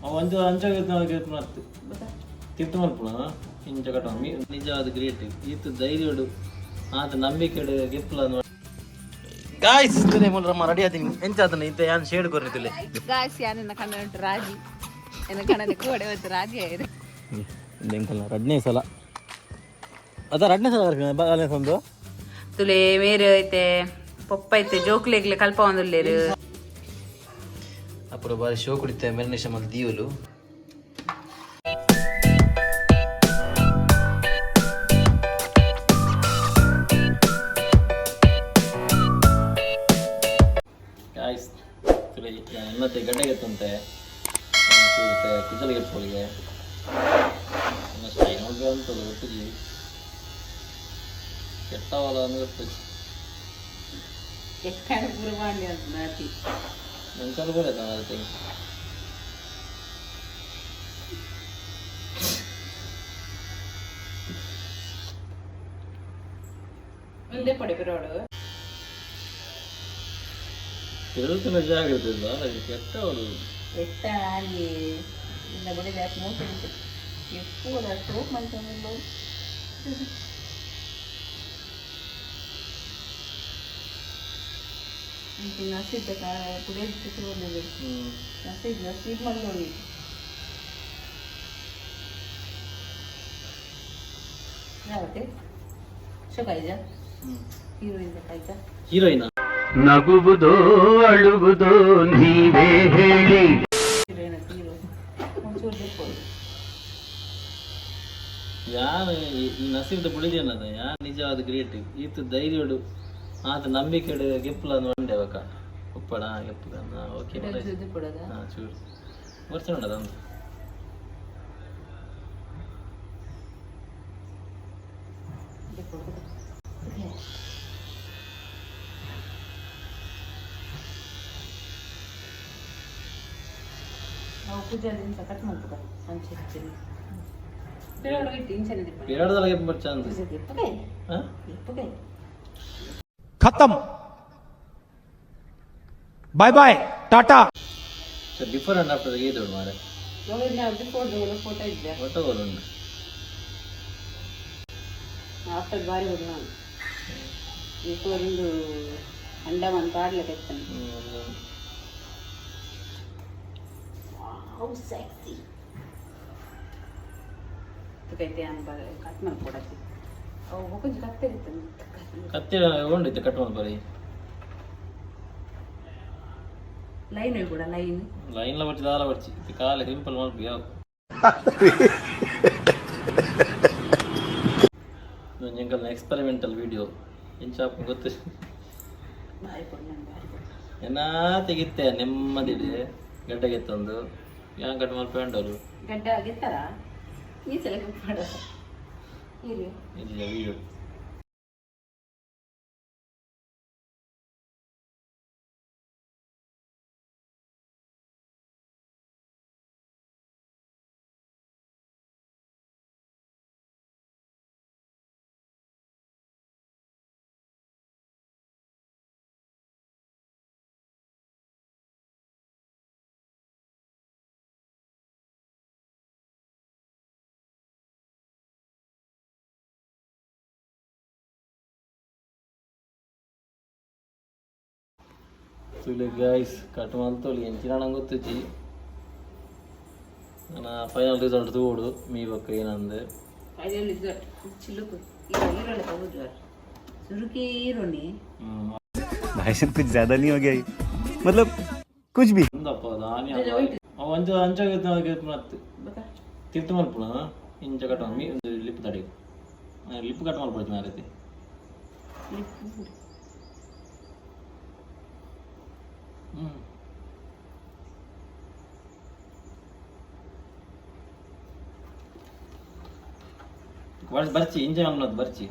ಅವು ಅಂಚ ಅಂಚ ಮತ್ತು ತಿರ್ತು ಮಲ್ಪುಣ ಇಂಚ ಕಟ್ಟ ನಿಜವಾದ ಗ್ರೇಟ್ ಈತ ಧೈರ್ಯಡು ಆತ ನಂಬಿಕೆಡು ಗೆಪ್ಪುಲ. ಗಾಯ್ಸ್, ರಮ್ಮ ರೆಡಿ ಆತೀನಿ. ಎಂಚ ಆತನ ಇಂತ ಯಾನ್ ಶೇಡ್ ಕೊರ್ನಿತಿಲ್ಲ. ಗಾಯ್ಸ್, ಯಾನನ್ನ ಕಣ್ಣ ಉಂಟು ರಾಜಿ. ಎನ್ನ ಕಣ್ಣಲ್ಲಿ ಕೋಡೆ ಹೊತ್ತು ರಾಜಿ ಆಯ್ತು. ಎಂಕಲ್ನ ರಡ್ನೇ ಸಲ ಅದ, ರಡ್ನೇ ಸಲ ಬರ್ಪಿನ ಬಾಲೆನ್ಸ್ ಒಂದು. ತುಲೆ ಮೇರೆ ಐತೆ, ಪೊಪ್ಪ ಐತೆ, ಜೋಕ್ಲೆಗ್ಲೆ ಕಲ್ಪ ಒಂದುಲ್ಲೇರು. ಅಪ್ಪು ಬಾರಿ ಶೋ ಕುಡಿತೆ ಮೆರಿನೇಷನ್ ಮಲ್ತ್ ದೀವಲು. ಗಾಯ್ಸ್, ತುಲೆ ಎನ್ನತೆ ಗಡ್ಡೆಗೆತ್ತಂತೆ ಕುಜಲ್ಗೆ ಪೋಲಿಗೆ ಸ್ಟೈಲ್ ಅಂತಲ್ಲ ಗೊತ್ತಿಜಿ, ಕೆಟ್ಟವಲ್ಲ ಅಂದ್ರೆ ಗೊತ್ತಿಜಿ. ಎಕ್ಕಡ ಪೂರ ಮಾಡಲಿ ಅಂತ ನಾತಿ. ಎಂಚಾಲ ಬರತ್ತ ಅದಕ್ಕೆ. ಮುಂದೆ ಪಡೆ ಬಿರೋಡು. ತಿರುತ್ತಿನ ಜಾಗ್ರತೆ ಇಲ್ಲ, ಅದಕ್ಕೆ ಕೆಟ್ಟವಳು. ಎತ್ತ ಅಲ್ಲಿ ಇಲ್ಲ ಬಿಡಿದೆ ಮೂತು ಎಪ್ಪು ಸೋಪ್ ಮಂತಂದು. ನಸೀಬ್ ಪುಡಿಯ. ನಸೀಬ್ ನಸೀಬ್ ಮಲ್ಲೋಡಿ. ಯಾವತ್ತೆ ಶೋಕಾಯ್ಜಾ ಹೀರೋಯಿನ್ ಕಾಯ್ಜಾ. ಹೀರೋಯಿನ್. ನಗುವುದೋ ಅಳುವುದೋ ನೀವೇ ಹೇಳಿ. ಹೀರೋಯಿನ್ ಹೀರೋ ಒಂಚೂರು ದಿಪ್ಪೋದು. ಯಾರು ಈ ನಸೀಬ್ದ ಬುಳಿದೇನದ ಯಾರು ನಿಜವಾದ ಗ್ರೇಟ್. ಈತ ಧೈರ್ಯಡು ಆತ ನಂಬಿಕೆಡು ಗೆಪ್ಪುಲ ಅಂದ್ ಒಂಡೆ ಬಕ ಉಪ್ಪಡ ಗೆಪ್ಪುಲ. ಓಕೆ. ದಿಪ್ಪೋಡದ. ಹಾ, ಚೂರು ವರ್ಷ ಉಂಡದ ಒಂದು. ದಿಪ್ಪೋಡು. ಅವು ಪೂಜೆ ದಿನ ಕಟ್ ಮಾಡ್ಬೇಕ ಅಂಚೆ ಪಿರೋಡು ಇಟ್ಟು ಇಂಚನೆ ದಿಪ್ಪ. ಪಿರಾಡದಲ್ಲ ಗೆಪ್ಪು ಬರ್ಚ ಅಂದ್. ಪೂಜೆ ದಿಪ್ಪಗೆ. ಹಾ. ದಿಪ್ಪಗೆ. खत्म, bye bye, tata. So before and after ಗೀತೋಡು ಮಾರೆ. ನಾವು ಬಿಫೋರ್ ಫೋಟೋ ಇದ್ದೆ. ಫೋಟೋ ಉಂಟು. ಆಫ್ಟರ್ ಬಾರಿ ಹೋದ್ ನಾನು. ಬಿಫೋರ್ ಒಂದು ಅಂಡಮಾನ್ ಪಾಡ್ಲಕ್ಕೆ ಎತ್ತಾನೆ. How sexy ತುಕೈತೆ ಅನ್ಬ cut ಮಾಡ್ಕೊಡತ್ತೆ ಅವು ಹೊಕೊಂಜಿ ಕತ್ತೆರಿತ್ತು. ಕತ್ತಿ ಉಂಡಿತ್ತು ಕಟ್ ಬರೀ. ಲೈನ್ ಕೂಡ ಲೈನ್. ಲೈನ್ಲ ಬರ್ಚಿ ದಾಲ ಬರ್ಚಿ ಇದು ಕಾಲ ಸಿಂಪಲ್ ಮಲ್ಪು ಯಾವ ಎಂಕಲ್ನ ಎಕ್ಸ್ಪೆರಿಮೆಂಟಲ್ ವಿಡಿಯೋ ಇಂಚಾಪ್ ಗೊತ್ತು. ಬಾರಿ ಕೊಡು ನಾನು ಬಾರಿ ಕೊಡು. ಏನಾ ತೆಗಿತ್ತೆ ನೆಮ್ಮದಿಡೆ ಗಡ್ಡೆಗೆತ್ತೊಂದು ಯಾನ್ ಕಟ್ ಮಲ್ಪಂಡರು. ಗಡ್ಡ ಗೆತ್ತಾರ ಈ ಸಲ ಮಾಡ ಇರು. ಇಲ್ಲ ವಿಡಿಯೋ. ತುಲೆ ಗಾಯ್ಸ್, ಕಟ್ ಮಲ್ತೊಲಿ ಎಂಚಿನ ನಂಗೆ ಗೊತ್ತುಜಿ. ನನ್ನ ಫೈನಲ್ ರಿಸಲ್ಟ್ ತೂಡು ಮೀ ಬೊಕ್ಕ ಏನಂದೆ. ಫೈನಲ್ ರಿಸಲ್ಟ್ ಚಿಲ್ಲುಕು ಈ ಹೀರೋಳೆ ತಗೋದು ಸುರುಕಿ ಹೀರೋನಿ. भाई साहब, कुछ ज्यादा नहीं हो गया ये? मतलब कुछ भी. ఉంದಪ್ಪ ದಾನಿ ಅವು ಅಂಚ ಅಂಚ ಮತ್ತು ತಿರ್ತು ಮಲ್ಪುಣ ಇಂಚ ಕಟ್ ಮೀ ಲಿಪ್ ತಡಿ ಲಿಪ್ ಕಟ್ ಮಲ್ಪೊಡ್ಚಿ ಮಾರೈತಿ. ಹ್ಮ್ ಬರ್ಚಿ ಇಂಜನ್ ಅನ್ನೋದು ಬರ್ಚಿ.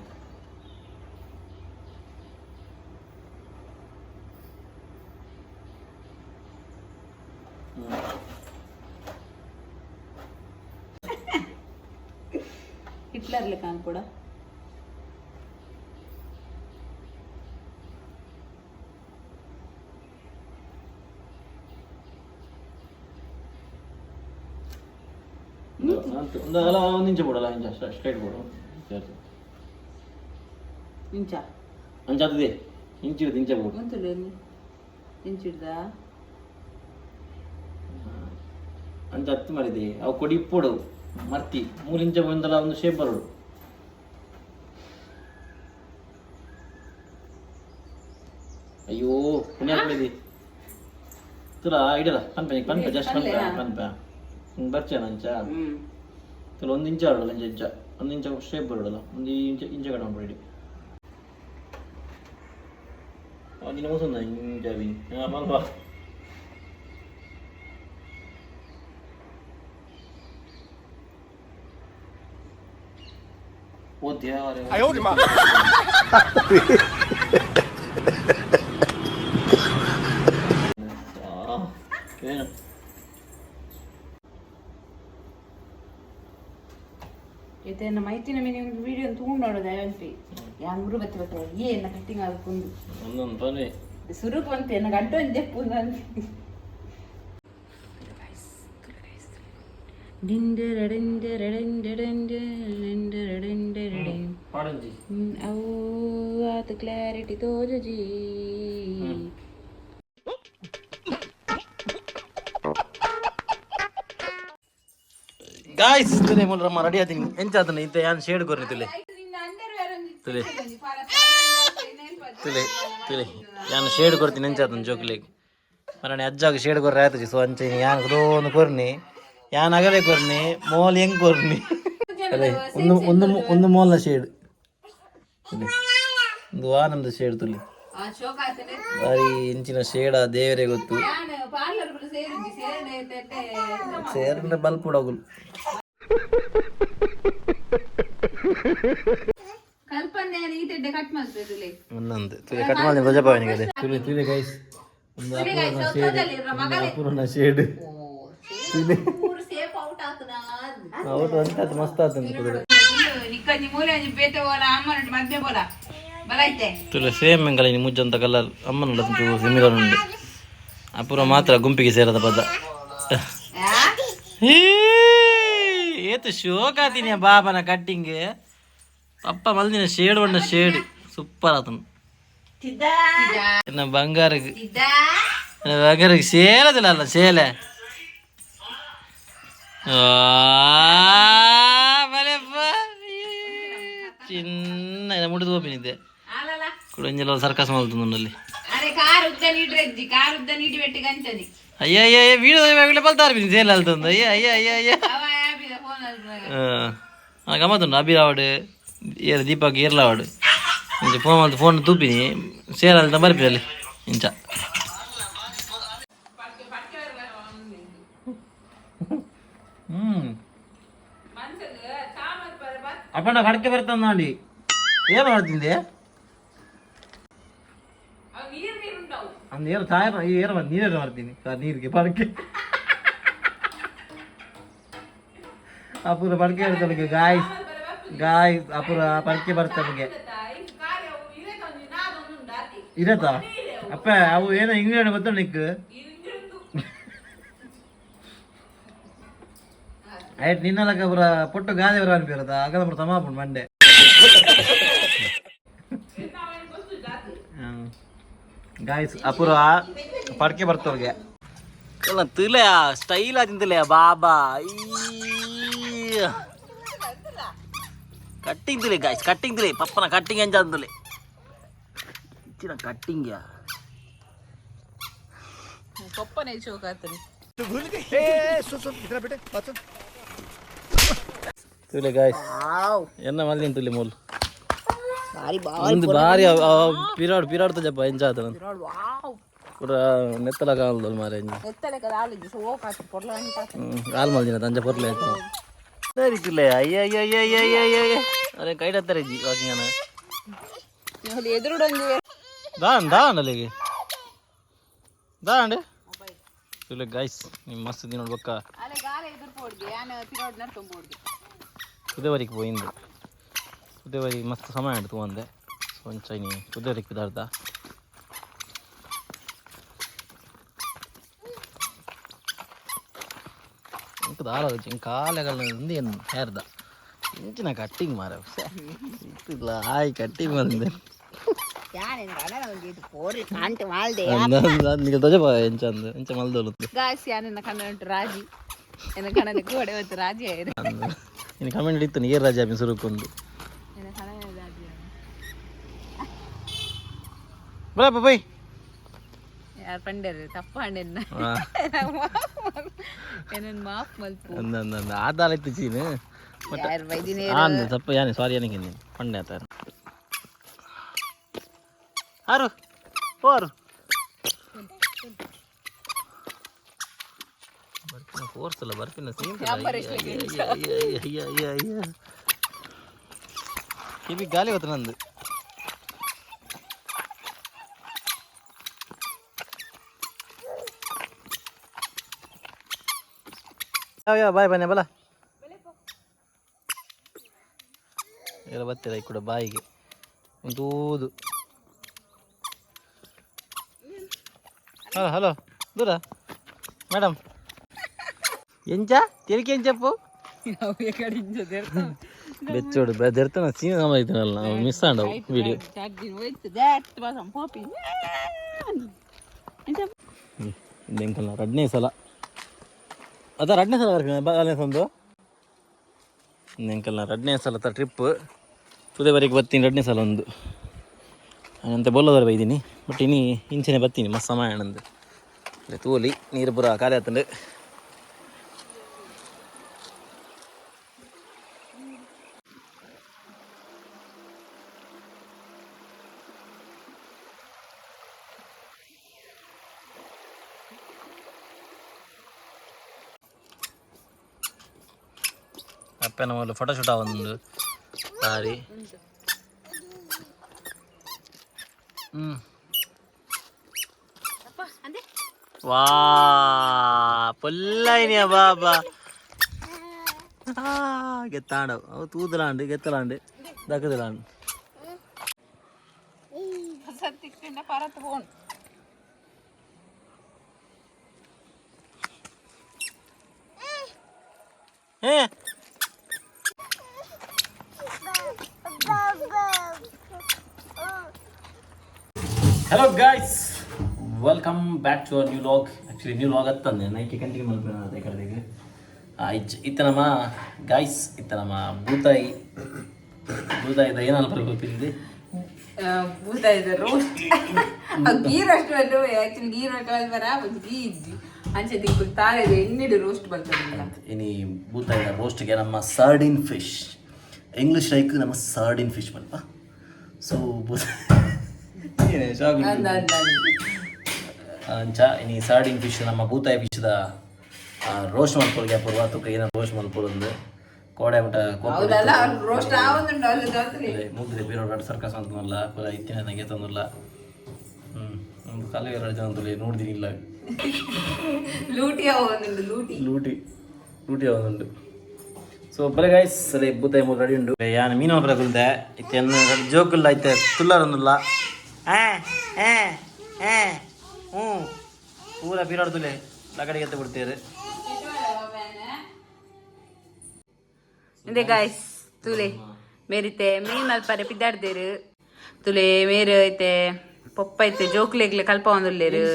ಹಿಟ್ಲರ್ಲೆ ಕಾನ್ಪುಡ. ಒಂದು ಅಲ್ಲ, ಒಂದು ಇಂಚ ಬೋಡಲ್ಲ, ಇಂಚ ಸ್ಟ್ರೈಟ್ ಬೋಡು. ಇಂಚ. ಅಂಚ ಆಗ್ತದೆ, ಇಂಚು ಇಡುದು, ಇಂಚ ಬೋಡು. ಗೊತ್ತುಂಡು ಇಂಚಿಡ್ದ. ಅಂಚ ಹತ್ತು ಮರಿದೆ ಅವು ಕೊಡಿ ಇಪ್ಪೋಡು ಮರ್ತಿ ಮೂರು ಇಂಚ ಬಂದಲ್ಲ, ಒಂದು ಶೇಪ್ ಬರೋಡು. ಅಯ್ಯೋ ಪುಣ್ಯ ಹಾಕ್ಬಿಡಿ ತುಲ ಇಡಲ್ಲ ಪನ್ಪ ಪನ್ಪ ಜಸ್ಟ್ ಪನ್ಪ ಪನ್ಪ ಹಿಂಗೆ ಬರ್ಚೇನ ಅಂಚ. ಹ್ಮ್. ತುಲ ಒಂದು ಇಂಚ ಆಡಲ್ಲ, ಇಂಚ ಇಂಚ ಒಂದು ಇಂಚ ಶೇಪ್ ಬರೋಡಲ್ಲ, ಒಂದು ಇಂಚ ಇಂಚ ಕಡೆ ಮಾಡ್ಬಿಡಿ. ನಿನ್ನ ಮೋಸಂದ ಇಂಚ ಬಿ ಮಲ್ಪ. ಓ ದೇವರೇ! ಏನು? ಇದೇನ ಮೈತಿನ ಮೇಲೆ ಒಂದು ವಿಡಿಯೋ ತಗೊಂಡು ನೋಡೋದು ಅಯ್ಯಂಪಿ ಯಾಂಗ್ರು ಬತ್ತಿ ಬತ್ತ ಏನ ಕಟ್ಟಿಂಗ್ ಆಲ್ಕೊಂಡು. ಒಂದೊಂದು ಬನ್ನಿ. ಸುರುಕ್ ಬಂತು ಎನ್ನ ಗಂಟು ಒಂದು ಜೆಪ್ಪು. ಪಾಡಂಜಿ. ಅವು ಆತ ಕ್ಲಾರಿಟಿ ತೋಜುಜಿ. ಗಾಯ್ಸ್, ತುಲೆ ಮುಲ್ರಮ್ಮ ರೆಡಿ ಆತೀನಿ. ಎಂಚ ಆತನ ಇತ್ತೆ ಯಾನ್ ಶೇಡ್ ಕೊರ್ನಿ ತುಲೆ ತುಲೆ ತುಲೆ ತುಲೆ ಯಾನ್ ಶೇಡ್ ಕೊರ್ತೀನಿ. ಎಂಚ ಆತನ ಜೋಕ್ಲಿಗ್ ಮರಣೆ ಅಜ್ಜಾಗ ಶೇಡ್ ಕೊರ್ರೆ ಆತಜಿ. ಸೊ ಅಂಚೆ ಯಾನ್ ಕುದೋನು ಕೊರ್ನಿ, ಯಾನ್ ಅಗಲೆ ಕೊರ್ನಿ, ಮೋಲ್ ಹೆಂಗ್ ಕೊರ್ನಿ. ಅದೇ ಒಂದು ಒಂದು ಒಂದು ಮೋಲ್ನ ಶೇಡ್ ತುಲೆ, ಒಂದು ವಾ ನಮ್ದು ಶೇಡ್ ತುಲಿ. ಬಾರಿ ಇಂಚಿನ ಶೇಡ ದೇವರೇ ಗೊತ್ತು. ಸೇರಂದ್ರೆ ಬಲ್ಪ್ ಉಡಗುಲ್. ಕಲ್ಪನೆ ಈತೆಡ್ಡೆ ಕಟ್ ಮಾಡ್ತದೆ. ಒಂದೊಂದು ತುಲೆ ಕಟ್ ಮಾಡಿ ರಜಾ ಪಾವನಿಗೆ. ಅದೇ ತುಲೆ ತುಲೆ ಗೈಸ್, ಒಂದು ಅಪೂರ್ಣ ಶೇಡ್, ಒಂದು ಅಪೂರ್ಣ ಶೇಡ್ ತುಲೆ. ಔಟ್ ಅಂತ ಅದು ಮಸ್ತ್ ಆತಂದು ಕುದುರೆ. ನಿಕ್ಕಂಜಿ ಮೂಲೆ ಒಂಜಿ ಬೇತೆ ಬೋಲ ಅಮ್ಮನ ಮದ್ಮೆ ಬೋಲ ಬಲೈತೆ. ತುಲೆ ಸೇಮ್ ಎಂಗಲ ಇನಿ ಮುಜ್ಜಂತ ಕಲರ್ ಅಮ್ಮನ ಸಿಮಿಲರ್ ಉಂಡು. ಅಪೂರ್ವ ಮಾತ್ರ ಗುಂಪಿಗೆ ಸೇರದ ಪದ. ಏತು ಶೋಕ್ ಆತೀನಿ ಬಾಬನ ಕಟ್ಟಿಂಗ್. ಪಪ್ಪ ಮಲ್ದಿನ ಶೇಡ್ ಬಣ್ಣ ಶೇಡ್ ಸೂಪರ್ ಆತನು. ಎನ್ನ ಬಂಗಾರಗ್, ಎನ್ನ ಬಂಗಾರಗ್ ಸೇರದಿಲ್ಲ ಅಲ್ಲ ಸೇಲೆ. ಆ, ಬಲೆಪ್ಪ. ಚಿನ್ನ ಮುಡಿದು ಹೋಗಿನಿದ್ದೆ ಕುಡಂಜಲ ಸರ್ಕಸ್ ಮಲ್ತುಂದುಂಡಲ್ಲಿ. ಅರೆ ಕಾರ್ ಉದ್ದ ನೀಡ್ರೆಜ್ಜಿ, ಕಾರ್ ಉದ್ದ ನೀಡಿ ಬೆಟ್ಟಿ ಗಂಚನಿ. ಅಯ್ಯ ಅಯ್ಯ ಅಯ್ಯ, ವೀಡಿಯೋ ವೀಡಿಯೋ ಬಲ್ತಾರ ಬಿನಿ ಸೇಲ್ ಅಲ್ತಂದು. ಅಯ್ಯ ಅಯ್ಯ ಅಯ್ಯ ಅಯ್ಯ. ಅವ ಆ್ಯಪಿದ ಫೋನ್ ಆ ಗಮ್ಮತ್ತುಂಡು. ಅಭಿರ್ ಆವಡ್ ಏರ್ ದೀಪಕ್ ಏರ್ಲ ಆವಡ್ ಇಂಚ ಫೋನ್ ಮಲ್ತು ಫೋನ್ ತೂಪಿನಿ ಸೇಲ್ ಅಲ್ತ ಬರ್ಪಿ ಅಲ್ಲಿ ಇಂಚ. ಹ್ಮ್ ಅಪ್ಪಣ್ಣ ಕಡಕೆ ಬರ್ತಂದಾಂಡಿ, ಏನು ಮಾಡ್ತಿದ್ದೆ ಅಂದ್ ಏರು ಚಾಯ ಏರು ಬಂದು ನೀರೇನು ಮಾಡ್ತೀನಿ ಸರ್ ನೀರಿಗೆ ಪಡಕೆ ಅಪೂರ ಪಡಕೆ ಬರ್ತಳಿಗೆ. ಗಾಯ್ಸ್ ಗಾಯ್ಸ್, ಅಪೂರ ಪಡಕೆ ಬರ್ತಳಿಗೆ ಇರತ್ತಾ ಅಪ್ಪ? ಅವು ಏನೋ ಇಂಗ್ಲೆಂಡ್ ಗೊತ್ತ ನಿಕ್ ಆಯ್ತು. ನಿನ್ನಲಕ ಪುರ ಪೊಟ್ಟು ಗಾದೆ ಬರ ಅನ್ಪಿರದ ಅಗಲ ಪುರ ಸಮಾಪುಂಡು ಮಂಡೆ. ಗಾಯ್ಸ್, ಅಪೂರ್ವ ಪಡ್ಕೆ ಬರ್ತವ್ರಿಗೆ ಅಲ್ಲ ತುಲೆ ಸ್ಟೈಲ್ ಆದಿಂತಲೆ ಬಾಬಾ ಕಟ್ಟಿಂಗ್ ತುಲೆ. ಗಾಯ್ಸ್, ಕಟ್ಟಿಂಗ್ ತುಲೆ, ಪಪ್ಪನ ಕಟ್ಟಿಂಗ್ ಎಂಜ ತುಲೆ ಇಚ್ಚಿನ ಕಟ್ಟಿಂಗ್. ಪಪ್ಪನೇ ಶೋಕ್ ಆತನಿ. ತುಲೆ ಗಾಯ್ಸ್, ಎನ್ನ ಮಲ್ದಿನ ತುಲೆ ಮೂಲು ಒಂದು ಬಾರಿ ಪಿರಾಡ್ ಪಿರಾಡ್ ತಜಪ್ಪ ಎಂಜ ಆತನ ಪೂರ ನೆತ್ತಲ ಕಾಲದಲ್ಲ ಮಾರೆ. ಎತ್ತಲೆಕ ಆಲೋಜಿ ಶೋಕ್ ಆತು ಪೊರ್ಲ ಅಂಟ. ಕಾಲ್ ಮಲ್ದಿನ ತಂಜ ಪೊರ್ಲೆ ಆಯ್ತು. ಸರಿ ತುಲೆ. ಅಯ್ಯ ಅಯ್ಯ ಅಯ್ಯ ಅಯ್ಯ ಅಯ್ಯ ಅಯ್ಯ ಅಯ್ಯ, ಅರೆ ಕೈಡ್ ಹತ್ತಾರೆ ಜಿ ವಾಕಿಂಗ್ ಅನ್ನ. ಎದುರುಡೊಂದು. ದಾನ್ ದಾನ್ ಅಲ್ಲಿಗೆ ದಾಂಡೆ ತುಲೆ. ಗಾಯ್ಸ್, ನಿಮ್ಮ ಮಸ್ತ್ ದಿನ ಬೊಕ್ಕ. ಅಲೆ ಗಾಲ ಎದುರು ಪೋಡ್ಗೆ ಯಾನ ಪಿರೋಡ್ ನಡ್ಕೊಂಬೋಡ್ಗೆ. ಕುದೇವರಿಗೆ ಪೋಯಿಂದು ಕುದೇವರಿ ಮಸ್ತ್ ಸಮಯ ಉಂಟು ತಗೊಂಡೆ. ಸೊ ಒಂಚೈನಿ ಕುದೇವರಿಗೆ ಪದಾರ್ಥ ಎಂತ ದಾಲ ಕಾಲೆಗಳ ಏನು ಹೇರ್ದ ಇಂಚಿನ ಕಟ್ಟಿಂಗ್ ಮಾರ ಆಯ್ ಕಟ್ಟಿಂಗ್ ಬಂದೆ. ತೊಜ ಎಂಚ ಅಂದ್ ಎಂಚ ಮಲ್ದೊಲು. ಗಾಯ್ಸ್, ಯಾನೆನ್ನ ಕಣ್ಣು ರಾಜಿ, ಎನ್ನ ಕಣ್ಣಲ್ಲಿ ಗೋಡೆ ಹೊತ್ತು ರಾಜಿ ಆಯ್ತು. ಇನ್ನು ಕಮೆಂಟ್ ಇತ್ತು ನೀರು ರಾಜ ಆಪಿನ ಸುರುಕೊಂದು. ಎನ್ನ ಕಣ್ಣಲ್ಲಿ ರಾಜಿ. ಬರಪ್ಪ ಬೈ. ಯಾರು ಪಂಡ್ಯರು ತಪ್ಪಾಂಡೆನ್ನ ಏನನ್ ಮಾಫ್ ಮಲ್ಪು. ಅಂದ ಆದಾಲ ಇತ್ತು ಚೀನು. ಯಾರು ಬೈದಿನಿ? ಅಂದ ತಪ್ಪು ಯಾನೆ, ಸಾರಿ, ಯಾನಕ್ಕೆ ನೀನು ಪಂಡೆ ಆತಾರ ಆರು ಓ ಆರು ಬರ್ಪಿನ ಫೋರ್ಸ್ ಅಲ್ಲ, ಬರ್ಪಿನ ಸೀನ್. ಕಿವಿ ಗಾಲಿ ಗೊತ್ತ ನಂದು. ಯಾವ ಯಾವ ಬಾಯ್ ಬನ್ನಿ ಬಲ ಎಲ್ಲ ಬರ್ತೀರ ಈ ಕೂಡ ಬಾಯಿಗೆ ಒಂದು. ಹಲೋ ಹಲೋ, ದೂರ ಮೇಡಮ್ ಎಂಚ ತೆರಿಗೆ ಎಂಚಪ್ಪು ಬೆಚ್ಚೋಡು ಬೆದರ್ತನ ಸೀನ್ ಸಮಯ್ತನಲ್ಲ, ಮಿಸ್ ಆಂಡವು ವಿಡಿಯೋ. ಎಂಕಲ್ನ ರಡ್ನೇ ಸಲ ಅದ, ರಡ್ನೇ ಸಲ ಬರ್ತೀನಿ ಬಾಲೆನ್ಸ್ ಒಂದು. ಎಂಕಲ್ನ ರಡ್ನೇ ಸಲ ಟ್ರಿಪ್ ತುದೆ ಬರಿಗೆ ಬರ್ತೀನಿ ರಡ್ನೇ ಸಲ ಒಂದು. ಅಂತ ಬೊಲ್ಲದವರೆ ಬೈದೀನಿ, ಬಟ್ ಇನಿ ಇಂಚನೆ ಬರ್ತೀನಿ ಮಸ್ತ್ ಸಮಯ ಆನಂದ್ ತೂಲಿ ನೀರು ಪೂರ ಖಾಲಿ ಆತಂಡು. ಅಪ್ಪನ ಮೊದಲು ಫೋಟೋ ಶೂಟ್ ಒಂದು ಸಾರಿ. ಹ್ಞೂ ವಾ ಪೊಲ್ಲೈನಿಯ ಬಾಬಾ ಗೆತ್ತಾಂಡವು ಅವು ತೂದಲಾಂಡು ಗೆತ್ತಲಾಂಡು ದಕ್ಕದಲಾಂಡು. ಪರತ್ ಬೋನ್. ಏ hello guys, welcome back to our new vlog. Actually new vlog ಅತ್ತಂದೆ Nike continue ಮಲ್ಪಿನ ಅದೇ ಕಡೆಗೆ ಇಚ್ ಇತ್ತ ನಮ್ಮ ಗಾಯ್ಸ್, ಇತ್ತ ನಮ್ಮ ಭೂತಾಯಿ, ಭೂತಾಯಿದ ಏನಲ್ಲ ಪಿಂದಿ. ಭೂತಾಯಿದ ರೋಸ್ಟ್ ಗೀ ರೋಸ್ಟ್ ಬಂದು, ಆಕ್ಚುಲಿ ಗೀ ರೋಸ್ಟ್ ಬರ ಒಂದು ಗೀ ಇದ್ದಿ ಅಂಚೆ ದಿಕ್ಕು ತಾರೆ ಎಣ್ಣೆಡು ರೋಸ್ಟ್ ಬರ್ತದಿಲ್ಲ. ಇನಿ ಭೂತಾಯಿದ ರೋಸ್ಟ್ಗೆ ನಮ್ಮ ಸಾರ್ಡಿನ್ ಫಿಶ್, ಇಂಗ್ಲಿಷ್ ಲೈಕ್ ನಮ್ಮ ಸಾರ್ಡಿನ್ ಫಿಶ್ ಮಲ್ಪ. ಸೊ ಏನೇ ಶಾಕ್. ಅಂದ ಅಂದ. ಅಂಚ ಇನಿ ಸಾರ್ಡಿನ್ ಫಿಶ್ ನಮ್ಮ ಭೂತಾಯಿ ಫಿಶ್ದ ರೋಸ್ಟ್ ಮಲ್ಪೊಲಿಗೆ ಪೂರ್ವ ತುಕ್ಕ ಏನ ರೋಸ್ಟ್ ಮಲ್ಪೊಲೊಂದು ಕೋಡೆ ಮಟ್ಟ. ಹೌದಲ್ಲ, ರೋಸ್ಟ್ ಆವೊಂದುಂಡು ಅಲ್ಲ ದೋಸೆ. ಮುಗ್ದೆ ಬೀರೋ ಸರ್ಕಸ್ ಅಂತನಲ್ಲ ಪೂರ ಇತ್ತಿನ ನಂಗೆ ತಂದುಲ್ಲ. ಹ್ಞೂ ಒಂದು ಕಾಲ ಎರಡು ಜನ ಅಂತಲೇ ನೋಡ್ದಿನಿಲ್ಲ. ಲೂಟಿ ಆವೊಂದುಂಡು ಲೂಟಿ. ಲೂಟಿ ಲೂಟಿ ಆವೊಂದುಂಡು. ಸೊ ಬಲೆ ಗಾಯ್ಸ್, ಸರಿ ಭೂತಾಯಿ ಮೂರು ರೆಡಿ ಉಂಡು. ಯಾನ್ ಮೀನು ಮಲ್ಪರೆ ಕುಲ್ದೆ ಇತ್ತೆ ಎನ್ನ ಜೋಕುಲ್ಲ ಇತ್ತೆ ತುಲ್ಲರೊಂದುಲ್ಲ. ಆ ಆ ಆ ಹ್ಞೂ ಪೂರ ಬೀರಾಡ್ದುಲೆ ಲಗಡಿಗೆ ಎತ್ತು ಬಿಡ್ತೀರಿ. ಇಂದೆ ಗಾಯ್ಸ್, ತುಲೆ ಮೇರಿತೆ ಮೀನ್ ಮಲ್ಪರೆ ಪಿದಾಡ್ದೇರು. ತುಲೆ ಮೇರು ಐತೆ ಪೊಪ್ಪ ಐತೆ ಜೋಕ್ಲೆಗ್ಲೆ ಕಲ್ಪ ಒಂದುಲ್ಲೇರು.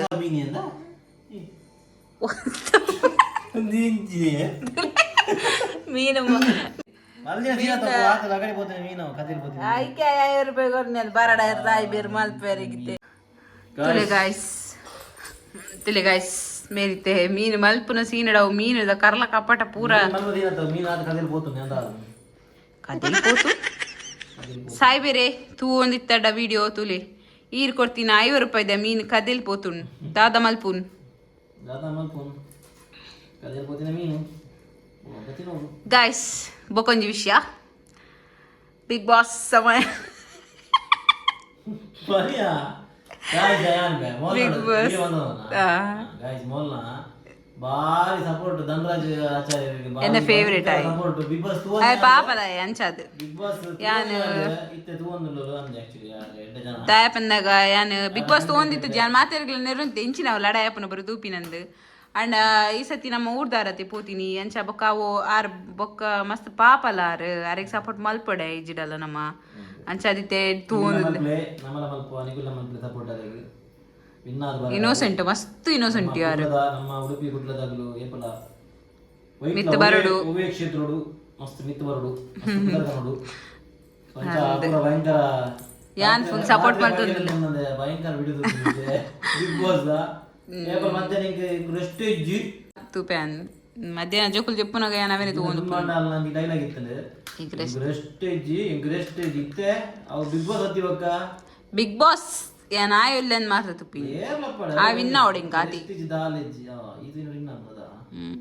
ಮೀನು ಐಕೆ 50 ರೂಪಾಯಿ ಕೊರ್ನೆ ಬರಡ ತಾಯಿ ಬೇರು ಮಲ್ಪೆರಿಗಿತ್ತೆ. ತುಲೆ ಗಾಯ್ಸ್, ತುಲೆ ಗಾಯ್ಸ್, ಮೇರಿತೆ ಮೀನು ಮಲ್ಪುನ ಸೀನಡವು ಮೀನುದ ಕರ್ಲ ಕಪಟ ಪೂರ ಕದಿಲ್ ಪೋತು. ಸಾಯ್ಬೇರೆ ತೂ ಒಂದಿತ್ತಡ ವಿಡಿಯೋ ತುಲೆ ಈರ್ ಕೊಡ್ತೀನಿ 50 ರೂಪಾಯಿದ ಮೀನು ಕದಿಲ್ ಪೋತುನ್ ದಾದ ಮಲ್ಪುನ್. ಗಾಯ್ಸ್, ಬೊಕೊಂಜಿ ವಿಷಯ, ಬಿಗ್ ಬಾಸ್ ಸಮಯ. Big Boss. ಬಾರಿ ಸಪೋರ್ಟ್ ಧನರಾಜ್ ಆಚಾರ್ಯರಿಗೆ. ಎನ್ನ favorite ಆಯ್. Support Big Boss. ಆಯ್ ಪಾಪದ ಅಂಚಾದ್. ಬಿಗ್ ಬಾಸ್ ಯಾನ್ ಇತ್ತೆ ತೂವೊಂದುಲ್ಲರು ಅಂದೆ ಆಕ್ಚುಲಿ ಎಡ್ಡೆ ಜನ. ದಾಯಪಂದಾಗ ಯಾನ್ ಬಿಗ್ ಬಾಸ್ ತಗೊಂದಿತ್ತು ಜಾನ್ ಮಾತಾಡ್ಗಳ ನೆರುಂತೆ ಇಂಚಿನ ಲಡಾಯಪ್ಪನ ಬರು ತೂಪಿನಂದು. ಅಂಡ ಈ ಸತಿ ನಮ್ಮ ಊರ್ದಾರತಿ ಪೋತೀನಿ ಅಂಚ ಬೊಕ್ಕ ಅವು ಆರ್ ಬೊಕ್ಕ ಮಸ್ತ್ ಪಾಪಲ ಆರ್ ಅರೆಗ್ ಸಪೋರ್ಟ್ ಮಲ್ಪಡೆ ಇಜ್ಜಿಡಲ್ಲ ನಮ್ಮ ಅಂಚ ಅದಿತ್ತೆ ತೂವೊಂದು ಮಲ್ಪಲೆ ನಮಲ ಮಲ್ಪ ನಿಗುಲ ಮಲ್ಪಲೆ ಸಪೋರ್ಟ್ ಆದಾಗ ವಿನ್ ಆದ್ ಬರ ಇನ್ನೋಸೆಂಟ್ ಮಸ್ತ್ ಇನ್ನೋಸೆಂಟ್ ಯಾರು ಕುಡ್ಲದ ನಮ್ಮ ಉಡುಪಿ ಕುಡ್ಲದಾಗಲು ಏಪಲ ಮಿತ್ತ್ ಬರಡು. ಒವ್ವೇ ಕ್ಷೇತ್ರಡು ಮಸ್ತ್ ಮಿತ್ತು ಬರಡು ಮಸ್ತ್ ಪುದರ್ ಕನ್ನಡು. ಸೊ ಅಂಚ ಪೂರ ಭಯಂಕರ ಯಾನ್ full support ಮಲ್ತೊಂದುಲ್ಲೆ. ಮಲ್ತೊಂದುಲ್ಲೆ. ಭಯಂಕರ ಬಿಡುದು ಬಿಗ್ ಬಾಸ್ ಏಪ ಮತ್ತೆ ನಿಂಗೆ ರೆಸ್ಟ್ ಇಜ್ಜಿ ತೂಪ್ಯಾನ್ ಮಧ್ಯಾಹ್ನ ಜೋಕುಲು ಜೆಪ್ಪುನಗ ಯಾನ್ ಅವೇನೆ ತೂವೊಂದು ನಂಗೆ ಡೈಲಾಗ್ ಇತ್ತಂದೆ ಈಗ ರೆಸ್ಟ್ ರೆಸ್ಟ್ ಇಜ್ಜಿ ರೆಸ್ಟ್ ಇಜ್ಜಿ ಇತ್ತೆ ಅವು ಬಿಗ್ ಬಾಸ್ ಹತ್ತಿ ಬಕ್ಕ ಬಿಗ್ ಬಾಸ್ ಯಾನ್ ಆಯುಲ್ಲೆನ್ ಮಾತ್ರ ತುಪ್ಪಿ ಏರ್ಲಪ್ಪಡ ಆ ವಿನ್ ಅವಡು ಇಂಕ ಆತಿ ರೆಸ್ಟ್ ಇಜ್ಜಿ ದಾಲ್ ಇಜ್ಜಿ ಆ, ಇದು ವಿನ್ ಅನ್ನದ ಹ್ಮ್.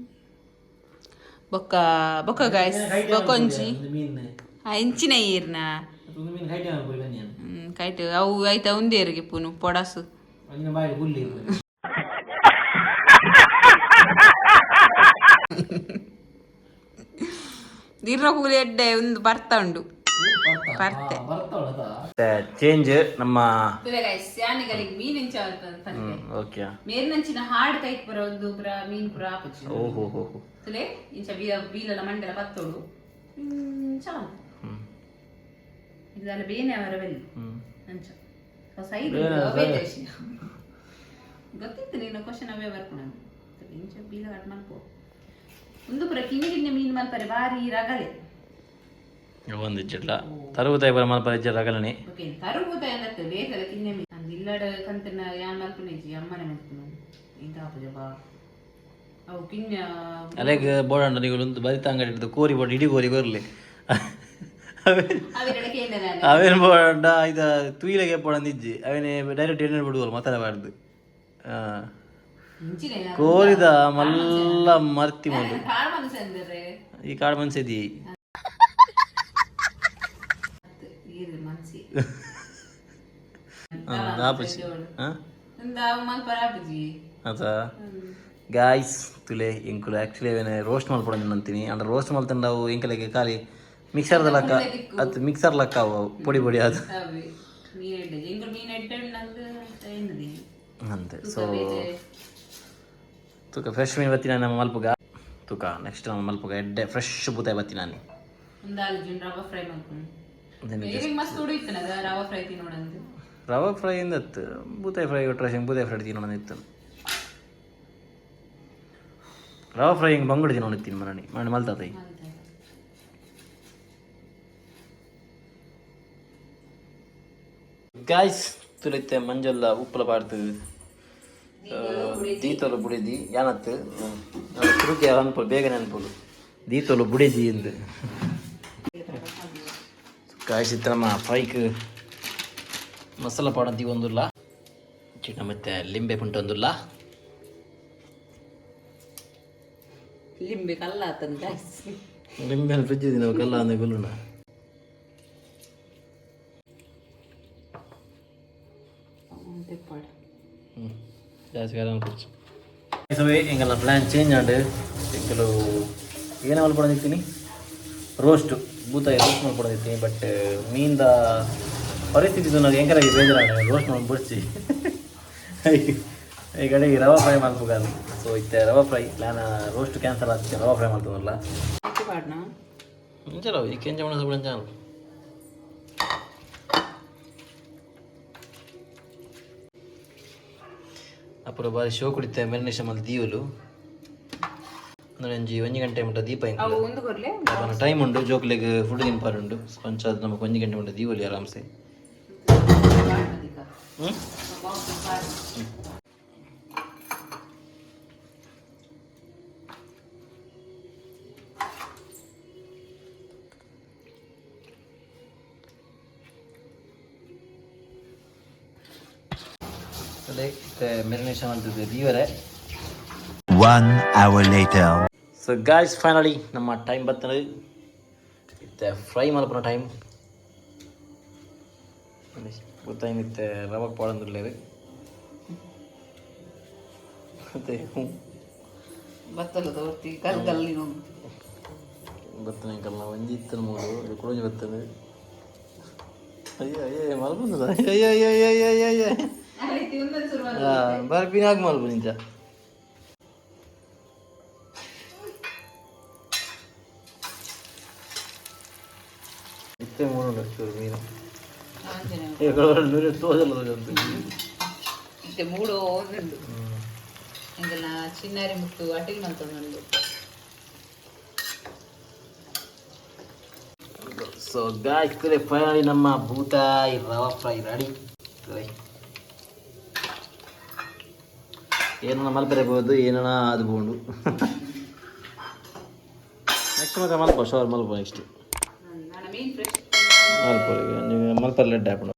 ಬೊಕ್ಕ ಬೊಕ್ಕ ಗಾಯ್ಸ್ ಬೊಕ್ಕೊಂಜಿ ಮೀನ್ ಆ ಇಂಚಿನ ಈರ್ನ ಒಂದು ಮೀನ್ ಹೈಟ್ ಅನ್ಕೊಳ್ಳಿ ಬನ್ನಿ ಹ್ಮ್ ಕೈಟ್ ಅವು ಐತ ಉಂದೇರಿಗೆ ಪುನು ಪೊಡಸು ಅಂಜಿನ ಬಾಯಿ ಗುಲ್ಲಿ ನೀರ್ನ ಕೂಲಿ ಎಡ್ಡೆ ಒಂದು ಬರ್ತಾ ಉಂಡು ಬರ್ತೆ. ಚೇಂಜ್ ನಮ್ಮ ಮೀನ್ ಓಕೆ ಮೇರ್ನಂಚಿನ ಹಾಡ್ ಕೈಕ್ ಬರೋದು ಪುರ ಮೀನ್ ಪುರ ಆಪುಜಿ ಓಹೋ ಹೋ ಹೋ ತುಲೆ ಇಂಚ ಬೀಲ ಬೀಲಲ ಮಂಡಲ ಪತ್ತೋಡು ಚಾಲು ಇದೆಲ್ಲ ಬೇನೆ ಅವರ ಬೆಲ್ಲಿ ಅಂಚ ಹೊಸ ಐದು ಅವೇ ದೇಶ. ಗೊತ್ತಿತ್ತು ನೀನು ಕ್ವಶನ್ ಅವೇ ಬರ್ಕೊಂಡು ಇಂಚ ಬೀಲ ಕಟ್ ಮಲ್ಪೋ ಒಂದು ಪುರ ಕಿನ್ನಿ ಕಿನ್ನಿ ಮೀನ್ ಮಲ್ಪರೆ ಬಾರಿ ರಗಳೆ ಒಂದು ಇಜ್ಜಿಡ್ಲ ತರುವುದಾಯ ಬರ ಮಲ್ಪ ಇಜ್ಜ ರಗಲನೆ ಓಕೆ ತರುಬೂತ ಏನತ್ತು ಬೇಕದ ಕಿನ್ನೆ ಮೀನ್ ಅಂದ್ ಇಲ್ಲಡ ಕಂತನ ಯಾನ್ ಮಲ್ಪುನೆಜಿ ಅಮ್ಮನೆ ಮಲ್ಪುನು ಇಂತ ಆಪುಜ ಬಾ ಅವು ಕಿನ್ಯ ಅಲೆಗ್ ಬೋಡಂಡ ನೀವು ಒಂದು ಬರಿತ ಅಂಗಡಿ ಹಿಡ್ದು ಕೋರಿ ಬೋಡ ಇಡೀ ಕೋರಿ ಕೊರ್ಲಿ ಅವೆರಡ ಕೇಂದ್ರ ನಾನು ಅವೇನು ಬೋಡ ಇದ ತುಯಿಲೆಗೆ ಪೋಡಂದು ಇಜ್ಜಿ ಅವೇನೆ ಡೈರೆಕ್ಟ್ ಎಣ್ಣೆ ಬಿಡುವಲ್ಲ ಮಸಾಲೆ ಬಾರ್ದು ಇಂಚಿನ ಕೋರಿದ ಮಲ್ಲ ಮರ್ತಿ ಮೊದಲು ಕಾಳು ಮನಸ್ಸು ಅಂದರೆ ಈ ಕಾಡು ಮನ್ಸಿದಿ ಈರು ಮನ್ಸಿ ಆಪುಜಿ ಹಾಂ ಅವು ಮಲ್ಪರ ಆಪುಜಿ ಅದ ಗಾಯ್ಸ್ ತುಲೆ ಎಂಕುಲು ಆ್ಯಕ್ಚುಲಿ ಅವೇನೆ ರೋಸ್ಟ್ ಮಲ್ಪೊಡಂದು ಅಂತೀನಿ ಅಂದ್ರೆ ರೋಸ್ಟ್ ಮಲ್ತಂಡ ಅವು ಎಂಕಲೆಗೆ ಖಾಲಿ ಮಿಕ್ಸರ್ದ ಲಕ್ಕ ಅದು ಮಿಕ್ಸರ್ ಲಕ್ಕ ಅವು ಅವು ಪೊಡಿ ಪೊಡಿ ಅದು ಅವೇ ಮೀನ್ ಎಡ್ಡೆ ಎಂಕುಲು ಮೀನ್ ಎಡ್ಡೆ ನಂದು ಏನದಿ ಅಂತೆ ಸೊ ತೂಕ ಫ್ರೆಶ್ ಮೀನು ಬತ್ತಿ ನಮ್ಮ ಮಲ್ಪುಗ ತೂಕ ನೆಕ್ಸ್ಟ್ ನಮ್ಮ ಮಲ್ಪುಗ ಎಡ್ಡೆ ಫ್ರೆಶ್ ಬೂತಾಯಿ ಬತ್ತಿ ನಾನು ಒಂದಾಲು ಜುನ್ ರವಾ ಫ್ರೈ ಮಲ್ಪುನು ಈಗ ಮಸ್ತ್ ಉಡಿಯುತ್ತನದ ರವಾ ಫ್ರೈ ತಿನ್ನೋಣಂದು ರವಾ ಫ್ರೈ ಇಂದತ್ತು ಬೂತಾಯಿ ಫ್ರೈ ಕೊಟ್ಟರೆ ಬೂತಾಯಿ ಫ್ರೈ ತಿನ್ನೋಣ ಇತ್ತು ರವಾ ಫ್ರೈ ಹಿಂಗೆ ಬಂಗುಡಿ ತಿನ್ನೋಣ ತಿನ್ನು ಮರಣಿ ಮರಣಿ ಮಲ್ತಾತೈ ಗಾಯ್ಸ್ ತುಲಿತೆ ಮಂಜಲ್ಲ ಉಪ್ಪಲ ಪಾಡ್ತು ದೀತೊಲು ಬುಡಿದಿ ಯಾನತ್ತು ತುರುಕಿ ಅನ್ಪೋಲು ಬೇಗ ನೆನಪೋಲು ದೀತೊಲು ಬುಡಿದಿ ಎಂದು ಗಾಯ್ಸ್ ಇತ್ತ ನಮ್ಮ ಫ್ರೈಕ್ ಮಸಾಲ ಪಾಡಂತಿ ಒಂದುಲ್ಲ ಚಿಕ್ಕ ಮತ್ತೆ ಲಿಂಬೆ ಪುಂಟ ಒಂದುಲ್ಲ ಲಿಂಬೆ ಕಲ್ಲ ಆತನ ಗಾಯ್ಸ್ ಲಿಂಬೆ ಫ್ರಿಜ್ ನಾವು ಕಲ್ಲ ಅಂದ್ರೆ ಗುಲ್ಲುಣ ತೆಪ್ಪಾಡು ಜಾಸ್ತಿ ಕಾಲ ಅನ್ಪುಚ್ಚು ಎಂಗೆಲ್ಲ ಪ್ಲ್ಯಾನ್ ಚೇಂಜ್ ಆಂಡ್ ಎಂಕಲು ಏನ ಮಲ್ಪೊಡೊಂದಿತ್ತೀನಿ ರೋಸ್ಟ್ ಬೂತಾಯಿ ರೋಸ್ಟ್ ಮಲ್ಪೊಡೊಂದಿತ್ತೀನಿ ಬಟ್ ಮೀನ್ದ ಪರಿಸ್ಥಿತಿ ನಾವು ಎಂಕಲಾಗಿ ಬೇಜಾರಾಂಡ್ ರೋಸ್ಟ್ ಮಾಡಿ ಬಡ್ಚಿ ಈ ಕಡೆ ರವಾ ಫ್ರೈ ಮಲ್ಪುಗಾದು ಸೊ ಇತ್ತೆ ರವಾ ಫ್ರೈ ಪ್ಲ್ಯಾನ್ ರೋಸ್ಟ್ ಕ್ಯಾನ್ಸಲ್ ಆಗ್ತದೆ ರವಾ ಫ್ರೈ ಮಲ್ತದಲ್ಲ ಪಾಡ್ನ ಇಂಚಲ ಈ ಕೆಂಚ ಮಣಸ ಬಿಡಂಚ ಅಪ್ಪುರ ಬಾರಿ ಶೋ ಕುಡಿತೆ ಮೆರಿನೇಷನ್ ಮಲ್ತ್ ದೀವಲು ಅಂದ್ರೆ ಒಂಜಿ ಒಂಜಿ ಗಂಟೆ ಮುಟ್ಟ ದೀಪ ಅವು ಒಂದು ಕೊರ್ಲೆ ಟೈಮ್ ಉಂಡು ಜೋಕ್ಲೆಗ್ ಫುಡ್ ತಿನ್ಪಾರು ಉಂಡು ಪಂಚಾದ್ ನಮಕ್ ಒಂಜಿ ಗಂಟೆ ಮುಟ್ಟ ದೀವಲಿ ಆರಾಮ್ಸೆ ಹ್ಮ್ ಅದೇ ಮೆರಿನೇಷನ್ ಮಾಡ್ತಿದ್ದೆ ದೀವರೆ 1 hour later. So guys finally ನಮ್ಮ ಟೈಮ್ ಬರ್ತದೆ ಇತ್ತೆ ಫ್ರೈ ಮಲ್ಪುನ ಟೈಮ್ ಗೊತ್ತಾಯ್ತು ರವೆ ಪಾಡಂದಿಲ್ಲ ಮತ್ತೆ ಬತ್ತಲ ತೋರ್ತಿ ಕಲ್ ಕಲ್ಲಿ ಬರ್ತನೆ ಕಲ್ಲ ಒಂಜಿ ಇತ್ತನ ಮೂಲು ಇದು ಕುಡೊಂಜಿ ಬರ್ತದೆ ಅಯ್ಯೋ ಅಯ್ಯೋ ಮಲ್ಪುಂದದ ಅಯ್ಯೋ ಅಯ್ಯೋ ಅಯ್ಯೋ ಅಯ್ಯೋ ಅಯ್ಯೋ ಅಯ್ಯೋ ಬರ್ಪಿನಾಗ ಮಲ್ಪು ನಿಂಚ ಇತ್ತೆ ಮೂಡುಂಡು ಚೂರು ಮೀನು. ನೂರು ತೋಜಲ್ಲ ತೋಜಂತು. ಇತ್ತೆ ಮೂಡು ಉಂಡು. ಎಂಕಲ್ನ ಚಿನ್ನಾರಿ ಮುಟ್ಟು ಅಟಿಲ್ ಮಲ್ತೊಂದುಂಡು. ಸೊ ಗಾಯ್ಸ್, ಫೈನಲಿ ನಮ್ಮ ಬೂತಾಯಿ ರವಾ ಫ್ರೈ ರೆಡಿ. ಏನನ್ನ ಮಲ್ಪರೆ ಬೋದು, ಏನನ್ನ ಅದು ಬೋಂಡು. ನೆಕ್ಸ್ಟ್ ಮತ್ತೆ ಮಲ್ಪ, ಶೋರ್ ಮಲ್ಪ ನೆಕ್ಸ್ಟ್. ನನ್ನ ಮೀನ್ ಫ್ರೆಶ್. ಮಲ್ಪ, ನೀವು ಮಲ್ಪರೆ ಲೆಡ್ ಹಾಕೊಂಡು.